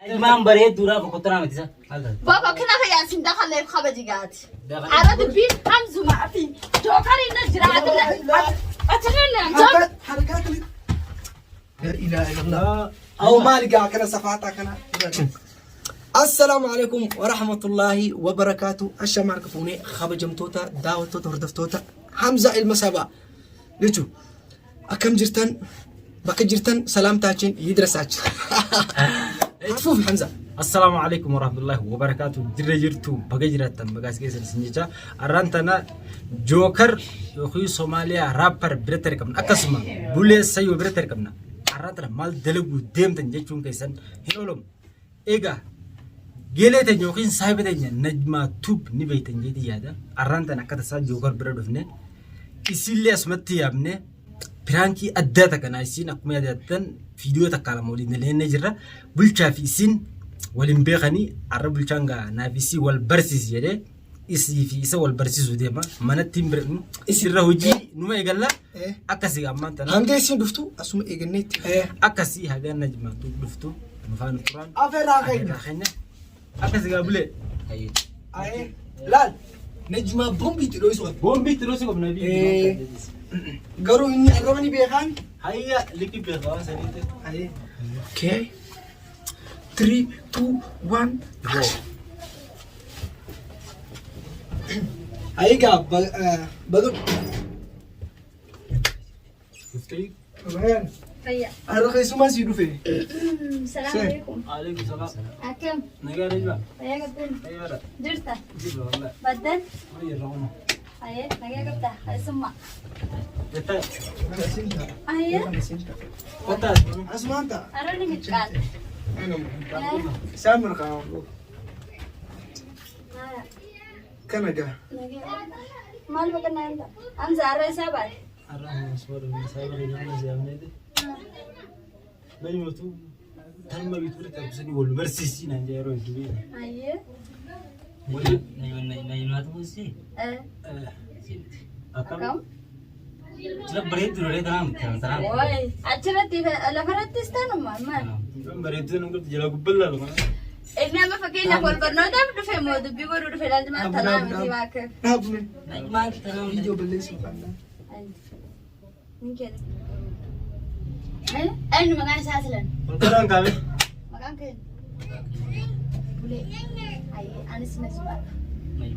Najmaan bareedduudhaa boqottanaa miti isa. Maal taate? Baba kana fayyaan dakaleef kabajigaati. Ara dubbiin hamzuma fi jookariin na jira. Ati Harkaa kali. La ilaha illallah. Aw maali gaa kana safaataa kana. Assalaamu alaikum wa rahmatullahi wa barakaatu. Ashamaa harka fuunee kabajamtoota daawwattoota hordoftoota Hamza ilma sabaa jechuun akkam jirtan bakka jirtan salaamtaachiin yidrasaachi. Fuuf Hamza. Assalaamu alaikum warahmatullahi wabarakaatu. Jirra jirtu baga jiraattan baga as keessan isin jecha. Arraan tana Jookar yookiin Somaaliyaa raapper biratti argamna. Akkasuma Bulee Sayyoo biratti argamna. Arraan tana maal dalaguu deemtan jechuun keessan hin oolamu. Egaa geelee teenya yookiin saahiba teenya Najmaa Tube ni beektan jeetii yaada. Arraan tana akka tasaa Jookar bira dhufne isiillee asumatti yaabne piraankii addaa takka isiin akkuma yaadattan viidiyoo takka lama waliin dalagnee jirra. Bulchaa fi isiin waliin beekanii har'a bulchaan gaa naaf isii wal barsiisi jedhee isii fi isa wal barsiisuu deema. Manatti hin bira isirra hojii numa eegalla akkasii ammaan tana Hanga isin dhuftu asuma eeganneetti. Akkasii haga Najmaa Tube dhuftu nu faana turaan. Afeerraa keenya. Afeerraa keenya. Akkasii gaa bulee. Ayee. Laal. Najmaa bombii itti dho'isu qabdi. Boombii itti dho'isu qabna. Garuu inni arraba ni beekaan. Hayya likki beekaa waan saniitti. Ayee. Okay. 3, 2, 1. Go. Ayee gaa baga. Dhuftee. Fayyaa. Har'a keessumaa sii dhufe. Salaam alaikum. Alaikum salaam. Akkam? Nagaa Najmaa. Fayyaa qabdan? Fayyaadha. Jirta? Jirra wallahi. Baddan? Maal jirra kun? Ayyee nagaa qabda? Eessummaa? Jettaa. Ayyee. Kottaa. Asumaan ta'a. Aroonni miqqaate. Isaan mirqaa. Kana gaa. Maal boqonnaa hin ta'a? Hamza har'a isaa baate? Har'a asuma dhufne saayiba keenya kana si yaamneeti. Najmatu talma bituu irratti harkisanii wal barsiisii naan jedha yeroo hedduu beekna. Ayyee. Najmaatu buusii? Akkam? Akkam? Sila bareedduu dha tanaa miti tanaa. Wayi achirratti lafarrattis tanuma maal? Bareedduu nama qabdi jala gubbaan laalu kana. Inni amma fakkeenyaaf wal barnootaaf dhufe moo dubbii godhuu dhufe ilaalchi maal tanaa miti maakka. Dhaabne. Najmaan tanaa miti. Viidiyoo balleessuu qabna. Ni kenna. Eenyu maqaan isaa silan? Konkolaataan kaame. Maqaan kee? Bulee. Ayyee anis Najmaadha.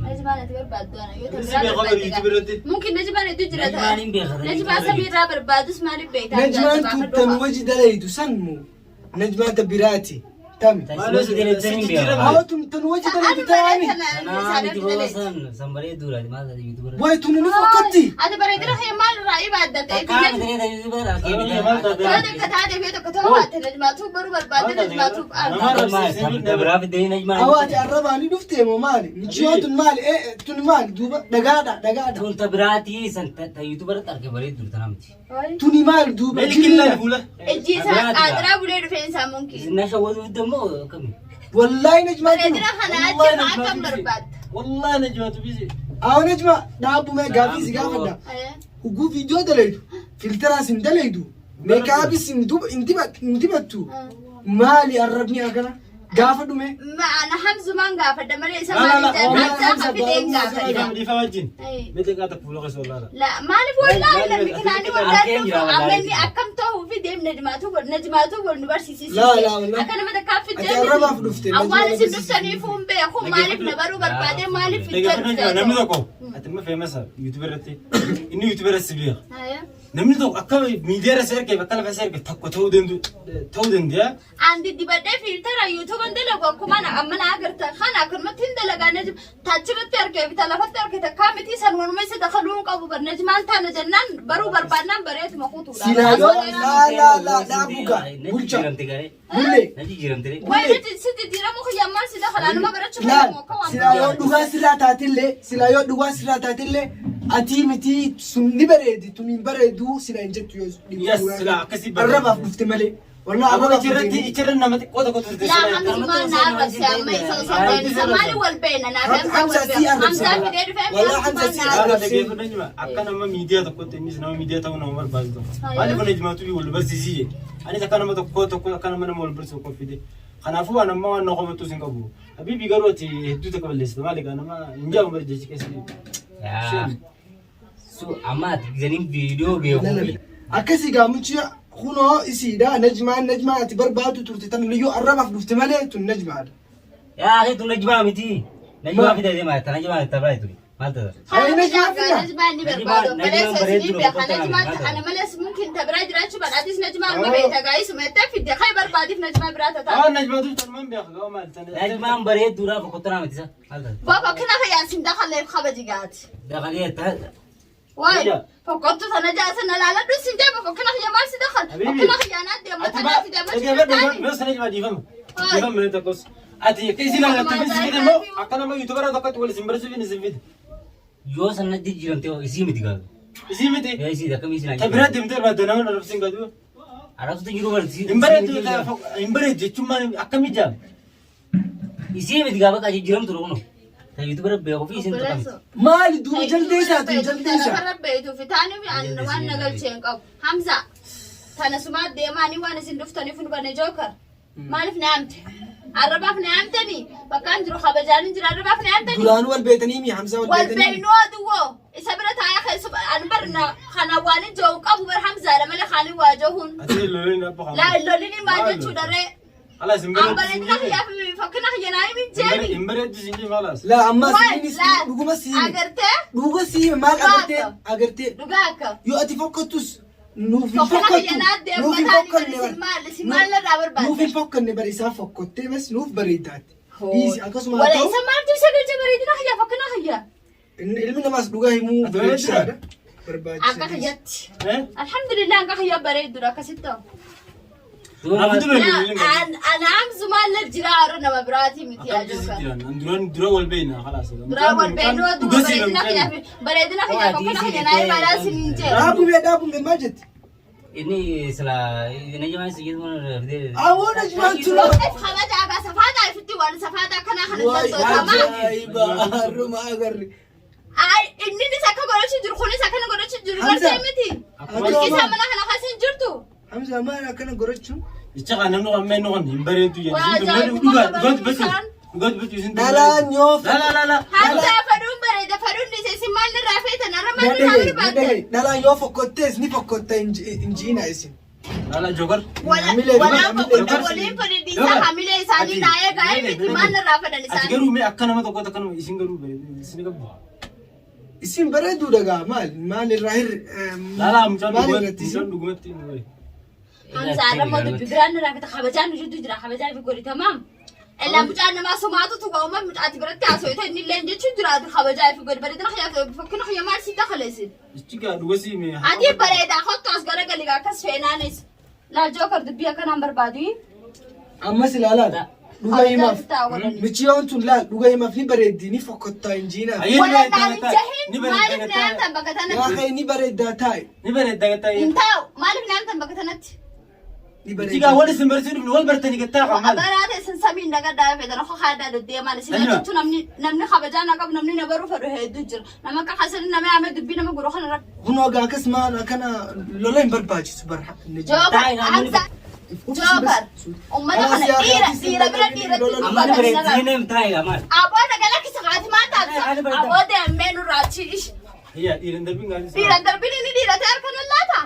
Najmaan ati barbaaddu ana yoo Inni si beekaa bari YouTube irratti. Mungkin Najmaan hedduu jira ta'a. Najmaan hin beeka. Najmaa samiirraa barbaadus maaliif beektaa? Najmaan tuttan waji dalaydu san mu. Najmaan ta biraati. Tami. Maaloo si derettanii hin beekaa. Haa tun tan waji dalaydu taami. Tanaa miti boosan san bareedduudha maal taate yuutuubarra. Way tun ni fokkatti. Ati bareedina kee maal irraa ibaaddatte? Takkaa miti reeta yuutuubarra Yoo takka taate fi tokko ta'uu baatte Najmaatuu baruu barbaadde Najmaatuu Dabraa fiddee Najmaan. Awwa ati arrabaanii dhuftee moo maali? Michiyoo tun maali? Eh tun maali? Duuba dhagaadha dhagaadha. Tun ta biraatii san ta yuutuubarratti arge bareedduudha tanaa miti. Tuni maali duuba? Mee likkii laali fuula. Ijji isaa qaadiraa bulee dhufeen isaa munki. Isin na shawwaduu fidde immoo akkami? Wallaahi Najmaa tun. Bareedina kana achi akkam barbaadda? Wallahi Najmaatu bisi. Awwa Najmaa dhaabbuma gaaffii si gaafadha. Huguu viidiyoo dalaydu filteraas hin dalaydu meekaapis hin dibattu maali arrabni akkana gaafa dhume. Ana Hamzumaan gaafadha malee isa La, la, la. maaliif Hamza, Hamzaa fideen gaafadha. Dhiifa wajjin. Mee xiqqaa takka fuula keessa wallaala. La maaliif wallaahi lammi kinaanii Arkeen jira wallaahi wallaahi. amma inni akkam ta'uu fi deemne Najmaatuu wal Najmaatuu wal nu barsiisisi. Laa, laa, wallaahi. Akka nama takkaa fiddee Ati arrabaaf dhufte, Awwaal Najmaa isin barsiisisi. dhuftaniif hin beeku maaliif na baruu barbaade maaliif fiddee Dhaggeeffadhu Najmaa namni dhufte. tokko ati immoo feemasa YouTube irratti inni YouTube irratti si beeka. Namni tokko akka miidiyaa irra si argeef akka lafa si argeef tokko ta'uu danda'u ta'uu danda'a. An diddibadhee fiiltara yuutuuban dalagu akkuma amma na agartan kana akkanumatti hin dalagaa najm taachirratti argee bita lafatti arge takkaa miti san wanuma isa dakaluu hin qabu bar najmaan taana jennaan baruu barbaannaan bareetuma kutuudha. Silaa yoo laa laa laa dhaabuga bulcha bullee. Na jijjiiramte ree. Wayi nuti si jijjiiramu kiyya ammaan si dakalaa nama barachuu Laal fayyadamu akka waan silaa yoo dhugaa sirraa taatillee silaa yoo dhugaa sirraa taatillee atii miti sun ni bareedi tun hin bareedu silaa hin jettu yoo Yes, silaa akkasii bareedi. Arrabaaf dhufte malee. Wallah Amma arrabaaf ichirratti dhufte. ichirra nama xiqqoo tokko turte Laa silaa. Hamzumaan na arrabse amma isa osoo hin ta'in isa maali wal beena naa fi Hamzaa Hamza wal si beena. arrabse. Hamzaa fidee dhufee Wallah Hamza Hamzumaan si na Haala arrabse. dhaggeeffadhu Najma akka nama miidiyaa tokkotti innis nama miidiyaa ta'uu nama barbaadu tokko. Maaliif Najmaatu wal barsiisii jedhe. Anis akka nama tokko tokko akka nama nama wal barsiisu tokko fide. Kanaafuu waan amma waan na qomattu sin qabu. Habiibi garuu ati hedduu takka balleessite maali gaa nama hin jaamu bari jechi keessa. Yaa. Su amma ati gisaniin viidiyoo beekuu. Akkasii gaa muchi kunoo isiidha Najmaan Najmaa ati barbaadu turte tan liyyuu arrabaaf dhufte malee tun Najmaadha. Yaa akhi tun Najmaa miti. Najmaa fida deema ta Najmaa ta biraa turi. Maal taata? Ay, Najmaa fida. Najmaa ni barbaadu. Obboleessa isinii beeka. Najmaa ana malees mumkin ta biraa jiraachuu badhaatis Najmaa amma beekta gaa'is meettee fidde kai barbaadiif Najmaa biraa tataa. Waan Najmaa turte man beeka gaa maal tana. Najmaan bareedduudhaaf boqottanaa miti isa. Maal taata? Baba kana fayyaasin dakalee kabaji gaati. Daqalee ta Waay Ija. fokkottu sana jaasan alaaladhu sin deema fokkina kiyya maal si dakal Habibi. fokkina kiyya naa deema Ati tanaa ba si deema dhaggeeffadhu mees Najmaa dhiifama. Dhiifama mee tokkos. Ati akka isin alatti si fide immoo akka nama yuutubaraa tokkotti wal isin barsiisuuf isin fide. yoo san natti jijjiiramte isii miti galu. Isii miti. Yaa isii akkamii isin Ta biraa deemtee barbaadda nama dharabsiin gadu. Arabsutu jiru barsi. Hin bareeddu hin bareeddu jechuun maal akkamii jaam? Isii miti gaafa qaa jijjiiramtu kunoo. Ta yuutubara beekuu fi isin tuqa miti. Maali duuba jaldeessaa tun jaldeessaa. Lafarra beektuu fi taanii fi ani waan na galchee hin qabu. Hamza tana sumaa deemaanii waan isin dhuftaniif nu bane jookar. Maaliif na yaamte? Arrabaaf na yaamtanii? Bakkaan jiru kabajaan hin jira arrabaaf na yaamtanii? Duraanuu wal beetanii mi Hamzaa wal Wal beetanii. beeknuu aduwwoo isa bira taa'ee keessa ani bar na kana waan hin jiru qabu bar Hamzaadha malee kaanii waa jiruun. Ati loliin abba Laa lolini maal jechuudha ree? Alas hin An bareeddu. bareedina kiyyaa fi fakkina kiyya naa himin jeeni. Hin bareeddu siin jee maalaas. Laa ammas Waay, inni laa. dhuguma siime. Agartee? Dhuga siime maal Dhugaa agartee akka. agartee Dhugaa akka. yoo ati fokkattus nuuf hin Fokkina fokkattu kiyya naa deemu nuuf hin mataan fokkanne isin bar maal isin maal narraa barbaadde? nuuf hin fokkanne bar isaa fokkottee bas nuuf bareeddaatti. Dhiisi akkasuma haa Wala ta'u isa maaltu isa galche bareedina kiyya fakkina kiyya. Ilmi namaas dhugaa himuu Ati bareechisaadha. Akka Barbaachisaadha. kiyyatti. Eh? Alhamdulillah akka kiyya bareeddudha akkasitti ta'u. Naaf dura loliin gadu. Anaam zumaan la jira har'a nama biraatii miti yaa Akkam jookar. jiran duraan dura wal beekna khalaas. Duraa wal beeknu duuba bareedina kiyya fi bareedina kiyya fakkina kiyya naa himaa sin jee. Dhaabumee dhaabumee maal jetti? Inni sila Najmaan si jedhu fidee. Awoo Najmaan tula. If kabaja agaa safaataa ifitti waan safaataa akkanaa kana Waay danda'u ajaa'iba harruma agarre. Ay, inninis akka godhachuu jiru kunis akkana godhachuu jiru Hamza. gartee miti. Akkuma Isa mana kana keessa hin jirtu. Hamza maal akkana gorachuun? Jecha kana namni kan mee kan hin bareeddu jedhu. Waa Isin ajaa'ibummaa dhugaa qaban dhugaa dubbachuu isaan. dhugaa dubbachuu isin Dhalaan yoo La la la la. Hamza faduun bareeda faduun dhiise isin maal irraa feetan har'a maal irraa Nadhagaye barbaaddan? nadhagaye dhalaan yoo fokkottees ni fokkotta hin jiina isin. La la jogar. Hamilee Walaa hamilee fokkotta waliin fadhiisaa hamilee isaanii naa eegaa miti maal irraa fedhan Ati isaanii. garuu mee akka nama tokkotti akka nama isin garuu isin qabdu. Isin bareedduu dhagaa maal maal irraa hirri La la mucaan maal dhugumatti irratti isin mucaan dhugumatti hin bareedu. Hamza har'a immoo dubbi biraan irraa fita kabajaan nu jidduu jira kabajaa fi godhi tamaam. Illaa mucaan namaa somaatu tuqa uumaa mucaati biratti haasoo inni illee jechuun jiraatu kabajaa fi godhi bareedina kiyyaa fakkina kiyya maal si dakaleessin. Jechi gaa dhugasii mee. Ati bareedaa kottu as garagali akkas feenaanis. Laal jookar dubbii akkanaan barbaadu. Ammas ilaalaa dhuga himaaf Kabajaa godhani. michiyoon tun laal dhuga himaaf ni bareeddi ni fokkottaa hin jiina. Ayyee ni Wala bareedda naan gataa. jahin Ni bareedda maaliif gataa. naan bakka Yaa tanatti? kee ni bareeddaa taa'e Ni bareedda gataa. Hin taa'u maaliif naan bakka tanatti? ni Jechi gaa bareeddaa. wal isin barsiisuu dhufne wal bartanii gattaa kan maal. Baraa teessan samiin dagadhaa fedhan hoo haadhaa deddeemaan isin Najma. jechuun namni namni kabajaa na qabu namni na baruu fedhu hedduu jira. Nama akka hasan nama yaamee dubbii nama guruu kana rakkoo. Kunoo gaa akkas maal akkana lola hin barbaachisu bara. Jookar Hamza Jookar ummata kana dhiira dhiira bira dhiiratti Amma ni dubbatan bareeddi ni taa'e maal. Aboo nagala kisa kaati maal taatisa? Aboo deemee nurraa achi ishi. Iyyaa dhiiran darbiin gaarii. Dhiiran darbiin inni dhiira ta'e harka nan laata?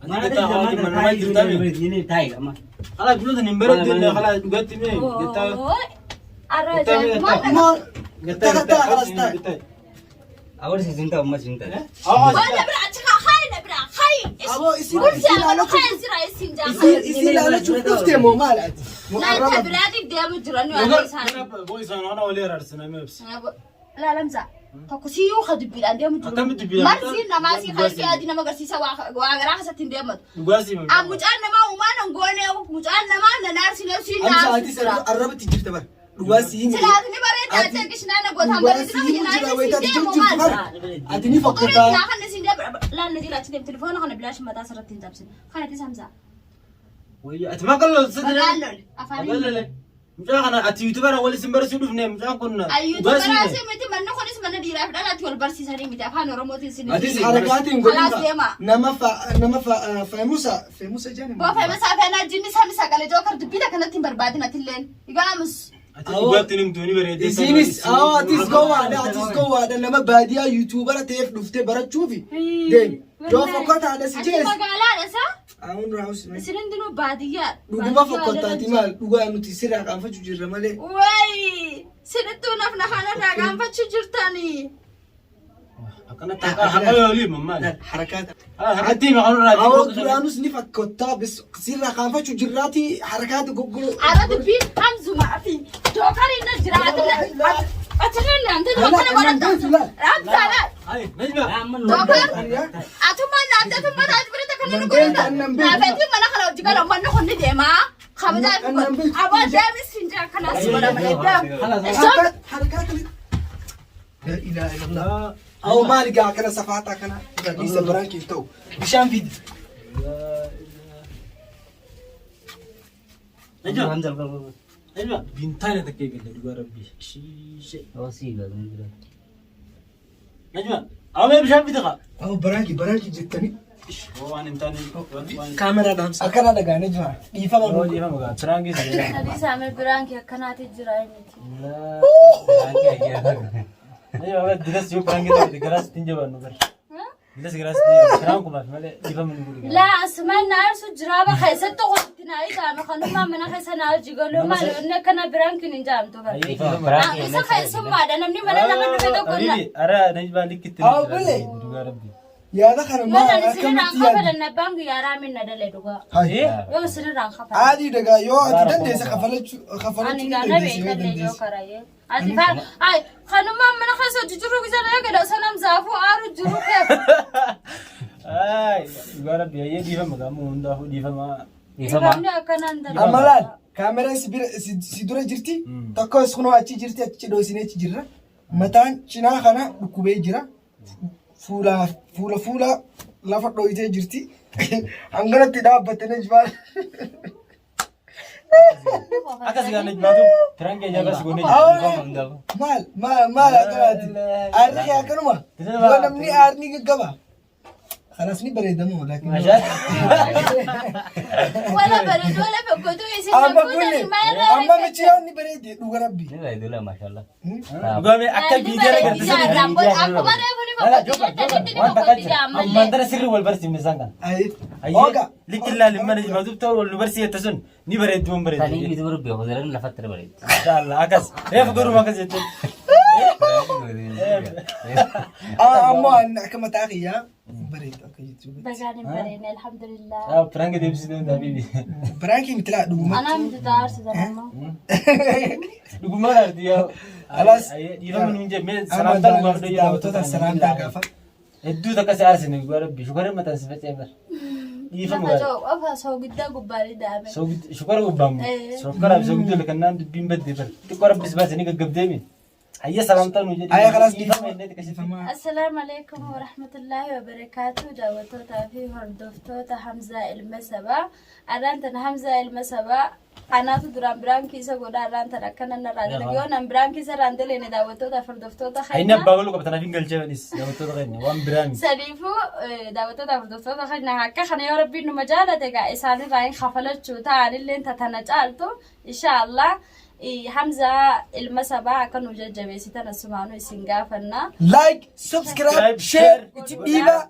Ati gattaa hawaati mana maal jirtaa mee. Ni taa'e amma. Kalaas biloota hin bareeddu illee kalaas dhugaatti mee gattaa. Arra Gattaa mee maal gattaa. Moo Gattaa takka kalas taa'e. gattaa. Awwaal isin ta'u ammas hin ta'e. Awwaal. Waan na bira achi kaa hayi na bira hayi. Aboo isin Kursi isin aboo laalachuuf hayi jira isin jaa. isin isin laalachuuf dhufte moo maal ati? Moo Laata arraba biraatiif deemu jiran waan isaan. Boo isaan waan walii araarsina mee ibsa. Laalamsa tokko siyyuu ka dubbiidhaan deemu jiru. Akkamitti dubbiidhaan? Marsiin namaa sii kalqii adii nama agarsiisa waa garaa keessatti hin deematu. Dhugaasii mee. An mucaan namaa uumaan hin goone mucaan namaa na naarsinee siin Hamza naarsu atis jira. arrabatti jirta bara. Dhugaa si himu. Silaati ni bareeda ati qishnaa na gootaan Dhugaa bareedina si himu biyya jira naa wayita isin ati deemu jirtu maal? bara. Ati ni Xurii fokkataa. silaa kan isin deemu laal na jira achi deemu telefoona kana bilaash mataa sirratti hin cabsin. Kana itti samsaa. Wayya ati maqaa lol Maqaan lol afaan Maqaan lole. Mucaa kana ati yuutubara wal isin barsiisuu dhufne mucaan kun Ayyuutu baraasii miti manni kunis mana dhiiraaf dhalaatti wal barsiisanii miti afaan Oromootiin isin. Atis harakaatiin Kalaas godhin deema. nama fa nama fa feemusa feemusa jedhani. Boofa masaa feenaa jinni sami sagalee jookar dubbii kanatti hin barbaadin atilleen. Igaamus. Ati dhugaatti himtuu ni bareedee. Isinis awoo atis gowwaadha atis gowwaadha nama baadiyaa yuutuubara ta'eef dhuftee barachuufi deemi. Yoo fokkotaadha si Ati jees. magaalaadha isaa? Aawun raawus. Isin hundinuu baadiyyaadha. Dhuguma fokkotaati maal dhugaa nuti sirraa qaanfachuu jirra malee. Wayi! Sinittuu nafna kanarraa gaanfachuu jirtanii. Akkanatti haqa yoo liima maali? Harakaata. Harkatti hima kanarraa. Awoo duraanus ni fakkottaa bis sirraa qaanfachuu jirraati harakaata goggoo. Ara dubbiin hamzumaa fi jookariin na jira. Atillee naamtee jookara godhatta. Raabsaadha. Ay, Najma. Jookar. Atummaan naamtee atummaan taatu biratti akkana nu godhata. Naafeetiin mana kana hojii gara manni kun ni deema. Kabajaa fi godha. Aboo deemis hin jira akkanaas godha malee deemu. Harakaata. La ilaha illallah. Awoo maali gaa akkana safaataa kana dhiisa biraan keef ta'u bishaan fidi. Najma. Najma. Bintaane takka eegalle dhugaa rabbii. Shiishee. Najma. Awwee bishaan fidi kaa. Awoo baraanki baraanki jettanii Waan hin taane. Kaameraa dhaamsa. akkana dhagaanii jira dhiifama Waan dhugaa. dhiifama gaa. Tiraangii sana. Sadii saamee biraan kee akkanaati jira miti. Najma dilas yoo piraangii ta'e garaas ittiin jabaannu bara. Dilas garaas ittiin jabaannu. Tiraan kumaaf malee dhiifama nu godhu. Laa asumaan na aarsu jiraaba keessatti qofti na itaame kanummaa mana keessa na hojii galuu maali inni akkana biraan kin hin jaamtu bara. Isa keessummaadha namni mana nama dhufe tokko na. Habibi, ara Najma likkitti. Haa, bule. Dhugaa rabbii. Yaada kana Yoo maal nan isinirraan akkamitti yaaddu? kafalan abbaan guyyaa raamin na dalee dhugaa. Hayi. Yoo isinirraan kafalan. Adii dagaa yoo ati dandeesse kafalachuu Ani kafalachuu ni gaa na dandeesse yoo beekallee dandeesse. yoo karaayee. Ati faa ay kanummaa mana keessa hojii jiru gisa na eegala osoo nam zaafuu aaru jiru kee. Ay, dhugaa rabbii ayyee dhiifama gaamuu hundaafuu dhiifama. Dhiifamni akkanaan dalagu. Amma laal kaameraan si bira si si dura jirti tokko as kunoo achi jirti achi dhoosinee achi jirra mataan cinaa kana dhukkubee jira fuula fuula fuula lafa dhooyitee jirti hanganatti dhaabbatte najbaan. Akkas gaa Najmaatu tiraangii ajaa'ibaa si goonee jira. Maal maal maal akkanaati aarri kee akkanuma yoo namni aarni gaggaba kanas ni bareedamoo laakiin. Wala bareedu wala fokkotu isin Amma na kunne fuutanii maal amma michiyaan ni bareedi dhuga rabbi. Dhugaa mee akka viidiyoo agarsiisu. Akkuma reefu ni fokkoti jettanitti ni Waan takka fokkoti jira. ammallee. Ammaan tana sirri wal barsiifne isaan kana. Ayi. Ayyee Oga. likki ilaalin mana Najmaatu ta'u wal nu barsiifte sun ni bareeddi waan bareeddi. Inshallah akkas. Reefu garuu akkas jettee. Ammoo ani akka mataa kiyyaa bareedu akka jechuudha. Bagaan hin bareedne alhamdulillah. Piraanki deebisuu danda'a bibi. Biraankii miti laa dhuguma. Anaa miti taa'arsitan ammoo. Dhugumaa laarti yaa. Alaas. Dhiifama nuun jee mee Amma salaamtaa dhugaaf dhayyee daawwattoota salaamtaa gaafa. Hedduu takka si aarsine dhugaa rabbi shukara mataan si faca'e bara. Dhiifama Lafa gaara. qofa soogiddaa gubbaan daame. Shukara gubbaamu. Eh. Shukara fi soogiddaa lakannaan dubbiin badde bara. Xiqqoo rabbis baase ni gaggabdeemi. Hayya salaamtaa nu jedhi. Ayya kalaas dhiifama illee xiqqeessitti. Assalaamu alaikum warahmatullaahi wabarakaatu daawwattootaa fi hordoftoota Hamzaa Ilma Sabaa. Arraan tana Hamzaa Ilma Sabaa anaatu duraan biraan kiisa godha arraan tana akkana narraa dalage yoo nan biraan kiisa irraan daleene daawwattootaa fi hordoftoota Inni abbaa baluu qaba tanaaf hin galchee badis daawwattoota keenya waan biraa miti. Saniifuu daawwattoota fi hordoftoota keenya akka kana yoo rabbiin numa jaalate egaa isaanirraa hin kafalachuu ta'anillee tatana caaltu insha Allah Hamzaa Ilma Sabaa akka nu jajjabeessitan asumaanuu isin gaafanna. Like, subscribe, share, itti dhiibaa.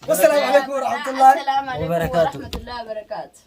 Wassalaamu alaikum warahmatullahi Assalaamu alaikum wabarakaatuh. warahmatullahi wabarakaatuh.